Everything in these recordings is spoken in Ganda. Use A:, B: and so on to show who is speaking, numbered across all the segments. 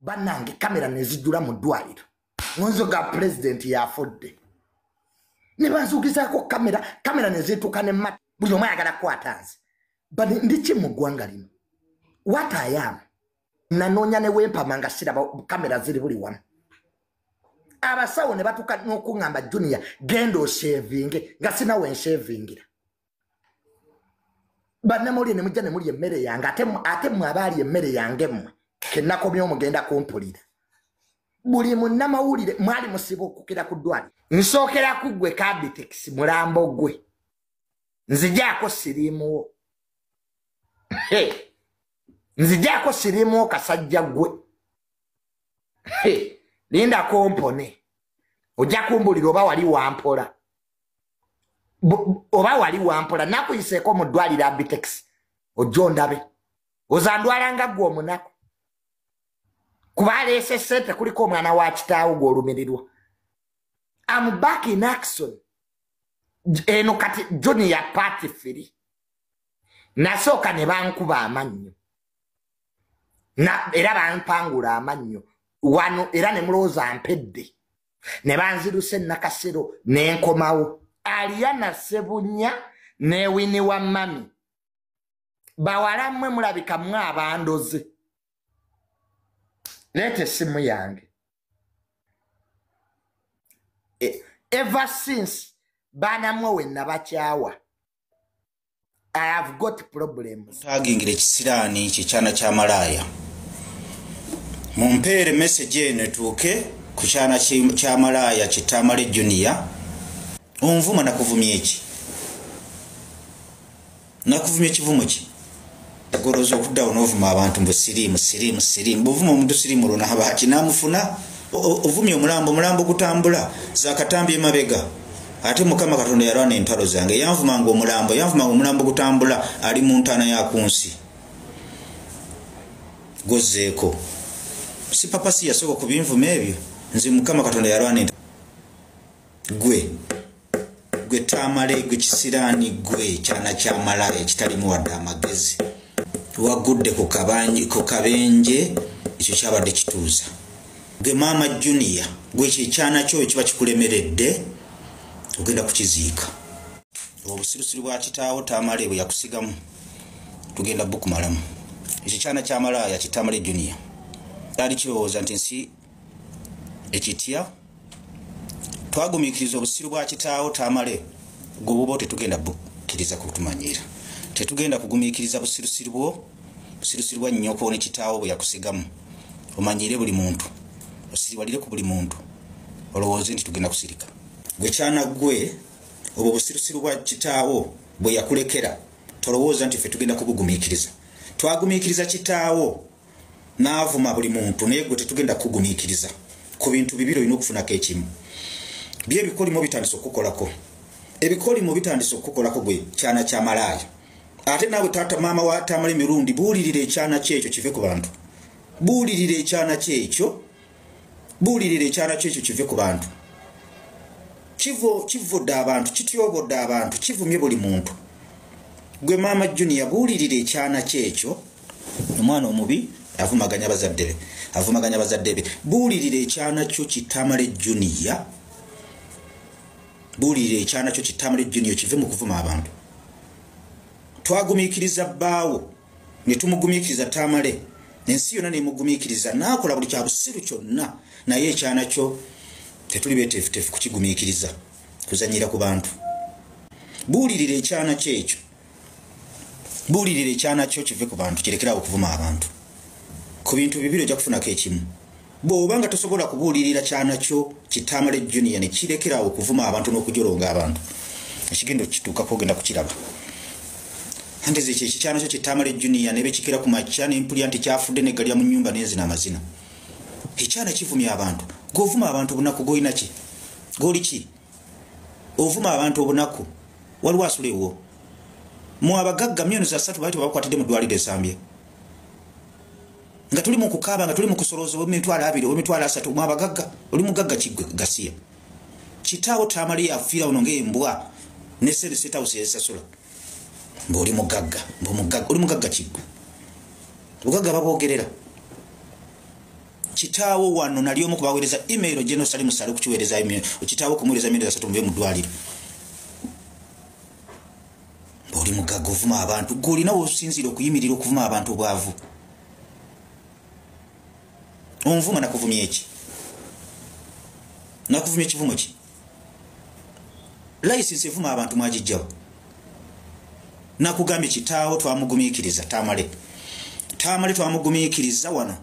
A: Bannange kamera ne zijjula mu ddwaliro. Nzo ga pulezidenti yafudde. Ne banzuukizaako kamera, kamera ne zituuka ne mata. Buli omu ayagala kukwata nze. But ndi ki mu ggwanga lino? What I am? Nanoonya ne wempama nga siraba kamera ziri buli wamu. Abasawo ne batuuka n'okuŋŋamba Junior genda oshavinge nga sina we nshavingira. Bannamawulire ne mujja ne mulya emmere yange ate mmwe abaali emmere yange mmwe ke nakomye omugenda kumpulira. Buli munnamawulire mwali musiba okukira ku ddwaliro. Nsookera ku ggwe Kabitex mulambo gwe. Nzijaako siriimuwo. Nzijaako siriimuwo kasajja gwe. Linda kompone. Ojja kumbulira oba wali wampola. Oba wali wampola nakuyiseeko mu ddwaliro Abitex. Ojja ondabe. Ozandwala nga ggwe omunaku. Kuba aleese ssente kuliko omwana wa kitaawo gw'olumirirwa. I'm back in action. Eno kati Junior party free. Nasooka ne bankuba amannyo. Era bampangula amannyo. Wano era ne mulowooza mpedde. Ne banziruse Nakasero ne nkomawo. Aliana Ssebunya ne Winnie wa mami. Bawala mmwe mulabika mmwe abandoze. Leeta essimu yange. Ever since baana mmwe we nabakyawa. I have got problems.
B: Tagingira ekisiraani kyekyana kya malaaya. Mumpeere message eno etuuke ku kyana kya malaaya Kitamale Junior. Onvuma nakuvumya eki? Nakuvumya ekivumo ki? Goloza okuddawo n'ovuma abantu mbu siriimu siriimu siriimu. Bw'ovuma omuntu siriimu olwo n'aba kinamufuna. Ovumye omulambo, omulambo gutambula zakatambi emabega. Ate Mukama Katonda yalwana entalo zange. Yanvumanga omulambo, yanvumanga omulambo gutambula ali mu ntaana ya ku nsi. Gozzeeko. Si papa si yasooka kubinvuma ebyo. Nze Mukama Katonda yalwana entalo. Gwe. Gwe Tamale, gwe kisiraani, gwe kyana kya malaaya ekitalimu wadde amagezi. Wagudde ku kabenje ekyo kyabadde kituuza. Gwe maama Junior, gwe kyekyana kyo ekiba kikulemeredde ogenda kukiziika. Obusirusiru bwa kitaawo Tamale bwe yakusigamu tugenda bukumalamu. Ekyo kyana kya malaaya Kitamale Junior kyali kirowooza nti nsi ekitya. Twagumiikiriza obusiru bwa kitaawo Tamale gwe buba tetugenda bukkiriza kutumanyiira. Tetugenda kugumiikiriza busirusiru bwo, busirusiru bwa nnyoko ne kitaawo bwe yakusigamu. Omanyire buli muntu, osiriwalire ku buli muntu, olowooze nti tugenda kusirika. Gwe kyana gwe obwo busirusiru bwa kitaawo bwe yakulekera tolowooza nti ffe tugenda kubugumiikiriza. Twagumiikiriza kitaawo n'avuma buli muntu, naye gwe tetugenda kugumiikiriza. Ku bintu bibiri olina okufunako ekimu. Bye ebikolimo bitandise okukukolako. Ebikolimo bitandise okukukolako gwe kyana kya malaaya. Ate naawe taata maama wa Tamale Mirundi buulirira ekyana kyekyo kive ku bantu. Buulirira ekyana kyekyo. Buulirira ekyana kyekyo kive ku bantu. Kivudde abantu, kityobodde abantu, kivumye buli muntu. Gwe maama Junior buulirira ekyana kyekyo. Omwana omubi avumaganya bazadde be, avumaganya bazadde be. Buulirira ekyana kyo Kitamale Junior. Buulirira ekyana kyo Kitamale Junior kive mu kuvuma abantu. Twagumiikiriza bbaawo ne tumugumiikiriza Tamale, ensi yonna nemugumiikiriza n'akola buli kya busiru kyonna, naye ekyana kyo tetuli beeteefuteefu kukigumiikiriza kuzannyira ku bantu. Buulirira ekyana kyo ekyo. Buulirira ekyana kyo kive ku bantu, kirekere awo okuvuma abantu. Ku bintu bibiri ojja kufunako ekimu. Bw'oba nga tosobola kubuulirira kyana kyo Kitamale Junior ne kirekera awo okuvuma abantu n'okujolonga abantu, ekigenda okituukako ogenda kukiraba. Anti ekyo ekikyana kyo Kitamale Junior ne bekikera ku makya ne mpulira nti kyafudde ne galya mu nnyumba n'enzina amazina. Ekyana kivumya abantu. Gw'ovuma abantu obunaku gw'olina ki? Gw'oli ki? Ovuma abantu obunaku. Waliwo asula ewuwo. Mu abagagga 3,000,000 baali tebabakwatidde mu ddwaliro esambye. Nga tuli mu kukaaba, nga tuli mu kusolooza ow'emitwalo 20, ow'emitwalo 30, mu abagagga, oli mugagga ki gwe gasiya? Kitaawo Tamale yafiira wano ng'embwa ne ssente State House yazisasula. Mbu oli mugagga, mbu mugagga, oli mugagga ki gwe? Obugagga babwogerera. Kitaawo wano nali omu kubaweereza email General Salim Saleh kukiweereza email kitaawo kumuweereza email 3 muve mu ddwaliro. Oli mugagga ovuma abantu, gw'olina w'osinziira okuyimirira okuvuma abantu obwavu. Onvuma nakuvumya eki? Nakuvumya ekivumo ki? Layisinsi evuma abantu mwagijjawo. Nakugambye kitaawo twamugumiikiriza Tamale. Tamale twamugumiikiriza wano.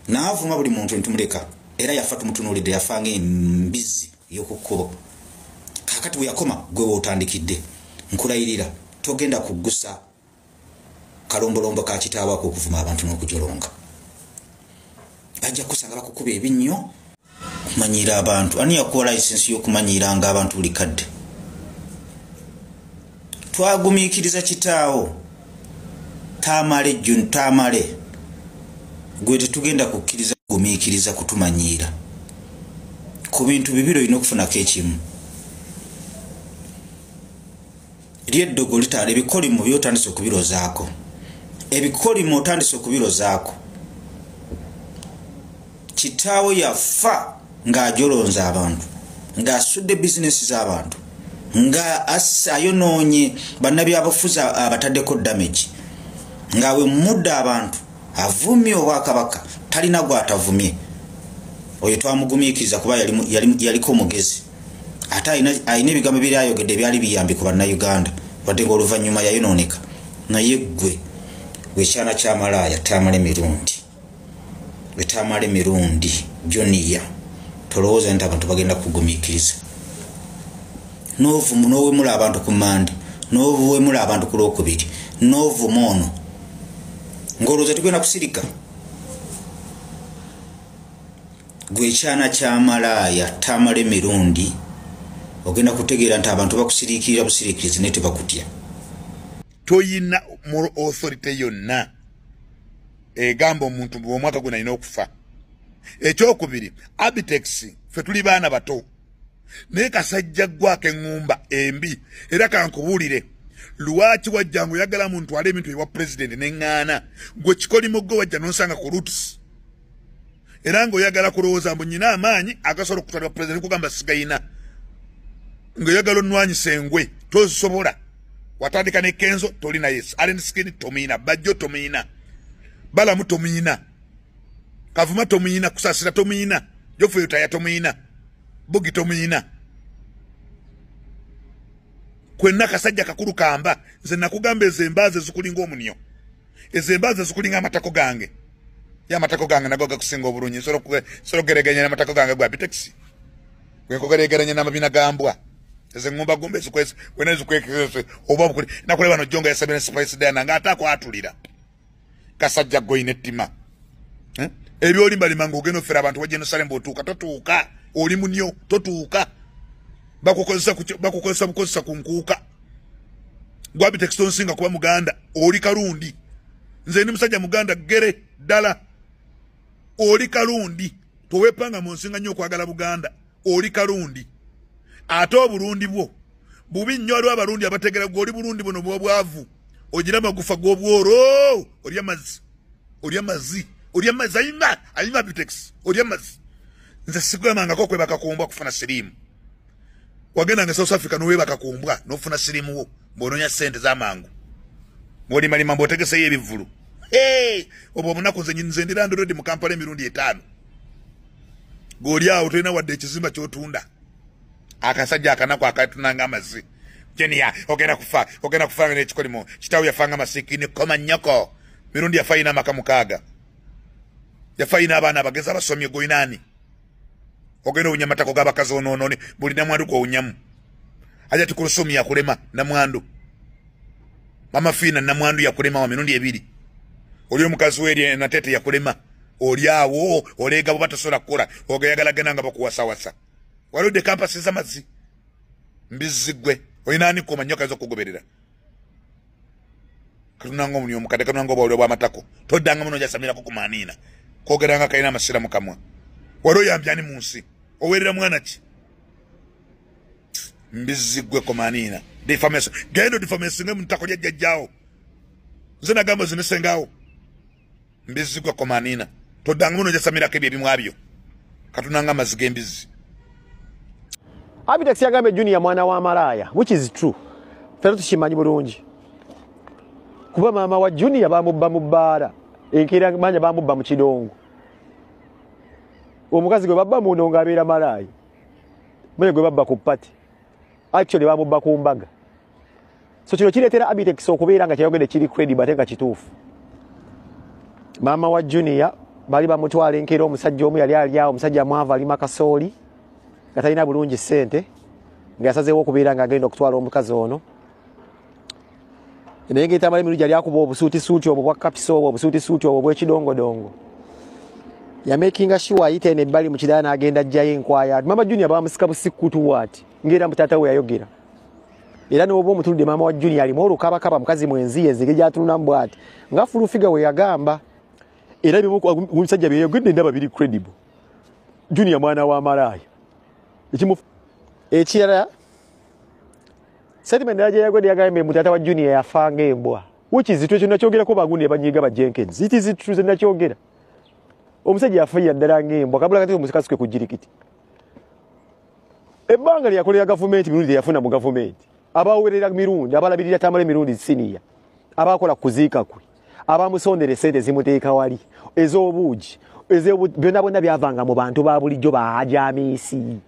B: N'avuma buli muntu ntumuleka. Era yafa tumutunuulidde, yafa ng'embizzi ey'oku kkubo. Kaakati bwe yakoma gwe w'otandikidde. Nkulayirira togenda kuggusa kalombolombo ka kitaawo ako okuvuma abantu n'okujolonga. Bajja kusanga bakukuba ebinnyo kumanyiira abantu. Ani yakuwa layisinsi y'okumanyiiranga abantu buli kadde? Twagumiikiriza kitaawo Tamale June Tamale, gwe tetugenda kukkiriza kugumiikiriza kutumanyiira. Ku bintu bibiri olina okufunako ekimu. Ly'eddogo litaala ebikolimo by'otandise okubirozaako. Ebikolimo otandise okubirozaako. Kitaawo yafa ng'ajolonza abantu, ng'asudde bizinesi z'abantu, nga ayonoonye bannabyabufuzi abataddeko damage, ng'awemudde abantu, avumye obwakabaka, talina gw'atavumye. Oyo twamugumiikiriza kuba yaliko omugezi. Ate alina ebigambo byali ayogedde byali biyambi ku bannayuganda, wadde ng'oluvannyuma yayonooneka. Naye ggwe ekyana kya malaaya Tamale Mirundi, Tamale Mirundi Junior, tolowooza nti abantu bagenda kugumiikiriza. N'owemula abantu ku Mande, n'owemula abantu ku Lwokubiri, n'ovuma ono, ng'olowooza tugenda kusirika. Gwe ekyana kya malaaya Tamale Mirundi, ogenda kutegeera nti abantu bakusiriikirira busiriikirizi naye tebakutya.
C: Toyina moral authority yonna egamba omuntu omwaka guno alina okufa. Ekyokubiri, Abitex ffe tuli baana bato, naye kasajja ggwako eŋŋumba embi. Era kankubuulire lwaki wajjanga oyagala muntu ale ebintu ewa pulezidenti neŋŋaana. Gwe kikolimo gwe wajja n'onsanga ku roots, era ng'oyagala kulowooza mbu nnyina amaanyi agasobola okutwalibwa pulezidenti, kugamba sigayina. Ng'oyagala onnwanyisa engwe, tozisobola. Watandika ne Kenzo toli naye, Allen Skin tomuyina, Bajjo tomuyina, Balamu tomuyina, Kavuma tomuyina, Kusasira tomuyina, Geoffrey Lutaaya tomuyina, Bugi tomuyina. Kwenna kasajja kakulu kamba. Nze nakugamba ezo embaazi ezikulinga omunyo, ezo embaazi ezikulinga amatako gange. Ye amatako gange nago gakusinga obulungi. Nsobola okugeregeranya n'amatako gange gwa Abitex, gwe nkogeregeranya n'amabina gambwa. Ezo eŋŋumba gumba ezikwese wena ezikwekese oba bukuli. Nakulaba no Jonga yasabye ne Spice Diana ng'ate akwatulira. Kasajja ggoyina ettima. Ebyolimbalima ng'ogenda ofera abantu wa Jerusalem bw'otuuka totuuka, oli munyo totuuka. Bakukozesa bukozesa ku nkuuka. Gwe Abitex tonsinga kuba muganda, oli Kalundi. Nze ndi musajja muganda ggere ddala. Oli Kalundi, toweepanga mu nsinga nnyo okwagala Buganda. Oli Kalundi. Ate obulundi bwo bubi nnyo. Waliwo abalundi abategera gwe oli bulundi buno buba bwavu. Ogira amagufa g'obworo, olya amazzi, olya amazzi, olya amazzi, ayima ayima Abitex, olya amazzi. Nze sigambangako okwebaka ku mbwa kufuna siriimu. Wagendanga South Africa n'oweebaka ku mbwa n'ofuna siriimu wo, ng'onoonya ssente z'amangu, ng'olimalima mbw'otegeseyo ebivvulu. Obwo omunaku nze ndi landlord mu Kampala emirundi 5. G'oli awo tolina wadde ekizimba ky'otunda. Akasajja akanaku akatunanga amazzi. Jeniya ogenda kufa, ogenda kufa n'ekikolimo. Kitaawo yafanga masikini koma nnyoko. Mirundi yafa ayina amaka 6. Yafa ayina abaana abagezi abasomye goyinaani. Ogenda owunya amatako g'abakazi onoonoone buli namwandu gw'owunyamu. Hajati Kulsum yakulema namwandu. Mama Fiina namwandu yakulema wa mirundi 2. Oli omukazi we Natete yakulema. Oli awo oleega bwe batasobola kukola, ogayagala genda nga bakuwasawasa. Waludde kampasi z'amazzi. Mbizzi ggwe olina ani koma nnyo kayinza okugoberera. Katunanga omunyo omukadde, katunanga obwawule bw'amatako. Toddanga muno ojasamirako ku maaniina. Koogeranga kalina amasira mu kamwa. Wali oyambye ani mu nsi? Oweerera mwana ki? Mbizzi ggwe komaniina. Defamation. Genda odefamasinge mu ttako lya jjajjaawo. Nze nagamba zinesengawo. Mbizzi ggwe komaniina. Toddangamu n'ojasamirako ebyo ebimwa byo. Katunanga amazzi g'embizzi.
D: Abitex yagambye Junior mwana wa malaaya, which is true. Ffe tukimanyi bulungi. Kuba maama wa Junior bamubba mu bbaala, enkeera manya bamubba mu kidongo. Omukazi gwe babba mu ndongo abeera malaaya. Manya gwe babba ku party. Actually bamubba ku mbaga. So kino kireetera Abitex okubeera nga kyayogedde kiri credible ate nga kituufu. Maama wa Junior bali bamutwala enkeera, omusajja omu yali ali awo, omusajja mwavu alima kasooli nga talina bulungi ssente, nga yasazeewo okubeera ng'agenda okutwala omukazi ono. Naye ng'etamala emirundi yali akuba obusuutisuuti obwo bwa kapiso obwo, obusuutisuuti obwo obw'ekidongodongo. Yamakinga sure ayita eno ebbali mu kirala n'agenda ajjayo enkwaya. Maama Junior bamusika busikutu bw'ati, ng'era mbu taata we yayogera. Era n'oba omutuludde maama wa Junior alimu olukabakaba, mukazi mwenzi enzige gy'atununamu bw'ati, nga Full Figure we yagamba. Era ebimu ku musajja bye yayogedde ndaba biri credible. Junior mwana wa malaaya. Ekirala statement endala gye yayogedde, yagambye mbu taata wa Junior yafa ng'embwa, which is true. Ekyo nakyogerako bagundi abanyiiga ba Jenkins. It is true, nze nakyogera. Omusajja yafiira ddala ng'embwa, kabula kati omusikasike ku jirikiti. Ebbanga lye yakolera gavumenti, mirundi teyafuna mu gavumenti, abawerera mirundi, abalabirira Tamale Mirundi Senior, abakola kuziika kwe, abamusondera essente zimuteeka wali ez'obuugi, byonna bonna byavanga mu bantu ba bulijjo, baajamiisi,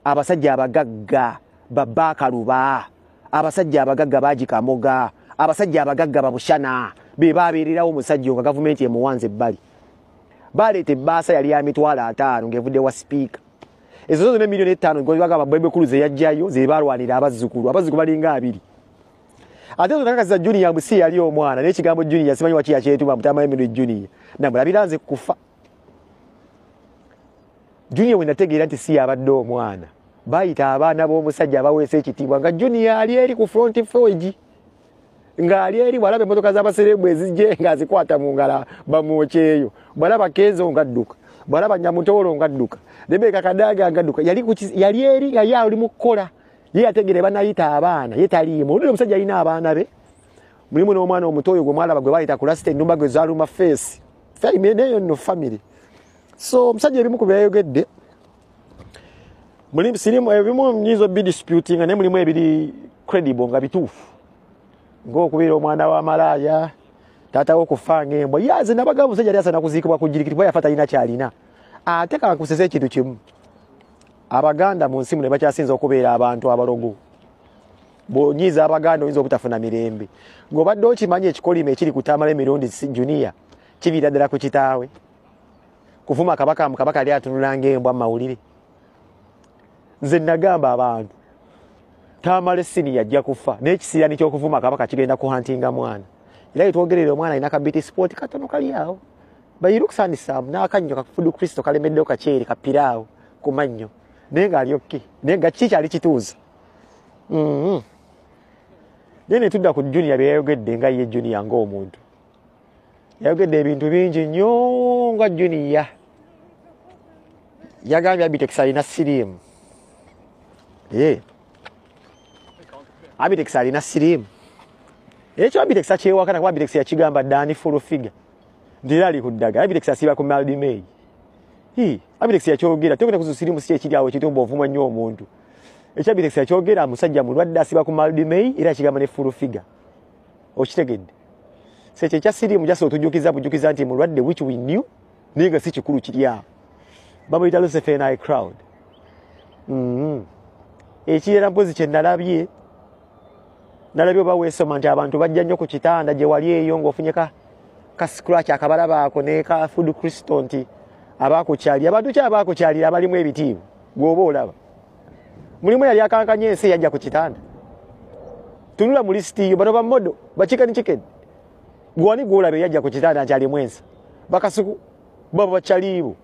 D: abasajja abagagga babbaakaluba, abasajja abagagga bagikamoga, abasajja abagagga babushana, be babeererawo omusajja nga gavumenti emuwanze ebbali. Baleeta ebbaasa yali ya 50,000 ng'evudde wa sipiika. Ezo zo zonna 5 million bagamba Bebe Cool ze yajjayo, ze balwanira abazzukulu, abazzukulu balinga abiri. Ate zo nakakaza Junior mbu si yali omwana, n'ekigambo Junior simanyi waki yakyetuma mutama Emily Junior. Namulabira nze kufa. Junior we nategeera nti si yabadde omwana, bayita abaana b'omusajja abaweesa ekitiibwa nga Junior ali eri ku front page, ng'ali eri bw'alaba emmotoka z'abaserebu ezijje ng'azikwata mu ngala bamwokyeyo, bw'alaba Kenzo ng'adduka, bw'alaba Nyamutoolo ng'adduka, Rebecca Kadaga ng'adduka. Yali eri nga ye ali mu kukola. Ye yategeera banayita abaana, ye taliimu. Oludde omusajja alina abaana be, mulimu n'omwana omuto oyo gwe mwalaba gwe bayita ku lasita ennumba gwe zaaluma feesi neyo nno family. So omusajja ebimu ku byayogedde mulimu sirimu, ebimu nyinza obidisputinga, naye mulimu ebiri credible nga bituufu, ng'okubeera omwana wa malaaya, taata we okufa ng'embwa. Yaze nabagamba omusajja yali asaana kuziikibwa ku jirikiti kuba yafa talina kyalina. Ate kankusese ekintu kimu, Abaganda mu nsi muno bakyasinza okubeera abantu abalogo. Bw'onyiiza Abaganda oyinza obutafuna mirembe. Ng'obadde okimanyi ekikolimo ekiri ku Tamale Mirundi Junior kiviira ddala ku kitaawe kuvuma Kabaka, mu Kabaka yali atunula ng'embwa mu mawulire. Nze nagamba abantu Tamale Senior ajja kufa n'ekisirani ky'okuvuma Kabaka kigenda kuhantinga mwana. Era yetwogerera omwana alina kabiti sport katono kali awo, but he looks handsome, n'akannyo ka Food Kristo kalemeddewo kakyeri kapiraawo ku mannyo, naye ng'ali okay, naye nga kiki kyali kituuza. Naye ne tudda ku Junior bye yayogedde, nga ye Junior ng'omuntu yayogedde ebintu bingi nnyo. Nga Junior yagambye Abitex alina siriimu. Abitex alina siriimu. Ekyo Abitex akyewakana, kuba Abitex yakigamba ddaani Full Figure nti era ali ku ddagala. Abitex asiiba ku Mildmay. Abitex yakyogera togenda ku siriimu si ekiri awo ekitumba ovuma nnyo omuntu. Ekyo Abitex yakyogera, musajja mulwadde asiba ku Mildmay, era yakigamba ne Full Figure. Okitegedde? So ekyo ekya siriimu jasa otujjukiza bujjukiza nti mulwadde, which we knew, naye nga si kikulu kiri awo. Bamuyita Lucifer I crowd. Ekirala mpozi kye nalabye, nalabye oba weesoma nti abantu bajja nnyo ku kitanda gye wali eyo ng'ofunye ka scratch akabalaba ako ne ka Food Kristo, nti abakukyalira, abantu ki abakukyalira abalimu ebitiibwa gw'oba olaba mulimu yali akankanya ensi yajja ku kitanda. Tunula mu lisiti yo, bano ba model ba chicken chicken, gwani gwolaba eyajja ku kitanda nti alimu ensa? Bakasuku babo bakyaliibo.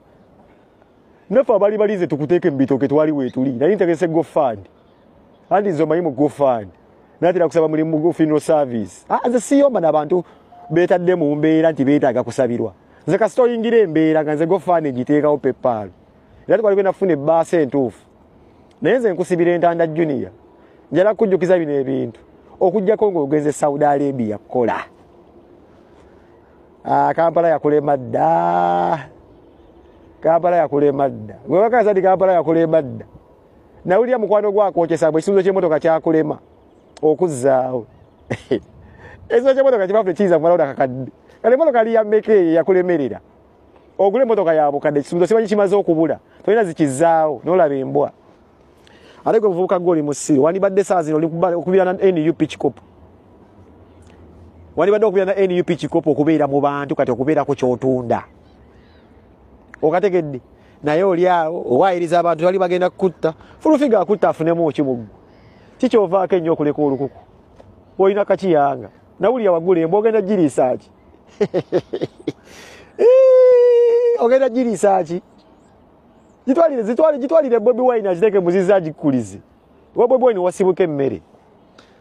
D: Naffe abali balize tukuteeke mu bitooke twali weetuli. Nali ntegese GoFund, anti nze omanyi mu GoFund natera kusaba mulimu mu funeral service. Ah, nze siyomba n'abantu beetadde mu mbeera nti beetaaga kusabirwa. Nze kasita oyingira embeera nga nze GoFund ngiteekawo, PayPal, era twali nafuna ebbaasa entuufu. Naye nze nkusibira entanda Junior, njala kujjukiza bino ebintu okugjako ng'ogenze Saudi Arabia kukola. Kampala yakulema dda, Kampala yakulema dda. Gwe bakasa ndi Kampala yakulema dda. Nawulira mukwano gwakwokesa bwe ekisumuluzo ky'emmotoka kyakulema okuzzaawo. Ekisumuluzo ky'emmotoka kibafu tekiyinza kumalawo nakakadde. Kale emmotoka ali ya mmeka eyo yakulemerera? Ogula emmotoka ya bukadde, ekisumuluzo simanyi kimaze okubula, tolina zikizzaawo n'olaba embwa. Ate gwe muvubuka gwe oli musiru, wandibadde saa zino oli okubira na NUP kikopo. Wandibadde okubira na NUP kikopo okubeera mu bantu kati okubeerako ky'otunda. Okategedde? Naye oli awo owaayiriza abantu bali bagenda kukutta. Fulufiga akutta afunemu ki mu ggwe? Kikyovaako ennyo okuleka olukuku. Olina kakiyanga. Nawulira wagula embwa ogenda giriisa ki? Ogenda giriisa ki? Gitwalire, zitwale, gitwalire Bobi Wine agiteeke mu zizi agikulize. Wa Bobi Wine wasibuka emmere.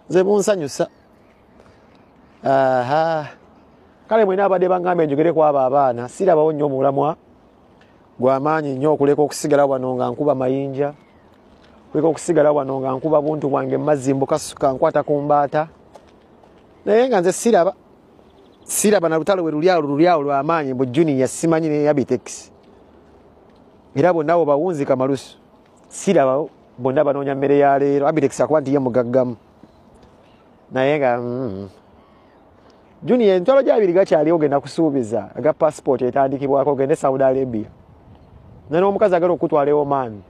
D: Nze munsanyusa. Aha. Kale mwena abadde bangambe njogere ku abo abaana, sirabawo nnyo omulamwa gw'amaanyi nnyo okuleka okusigala wano nga nkuba mayinja, okuleka okusigala wano nga nkuba buntu bwange mazzi mbukasuka nkwata ku mbaata. Naye nga nze siraba na lutalo we luli awo, luli awo lw'amaanyi mbu Junior simanyi ne Abitex. Era bonna abo bawunzika malusu. Sirabawo bonna banoonya mmere ya leero. Abitex akuba nti ye mugaggamu. Naye nga Junior emitwalo gy'abiri gakyaliwo ogenda kusuubiza aga passport etandikibwako ogende Saudi Arabia. Naye n'omukazi agala okukutwala e Oman.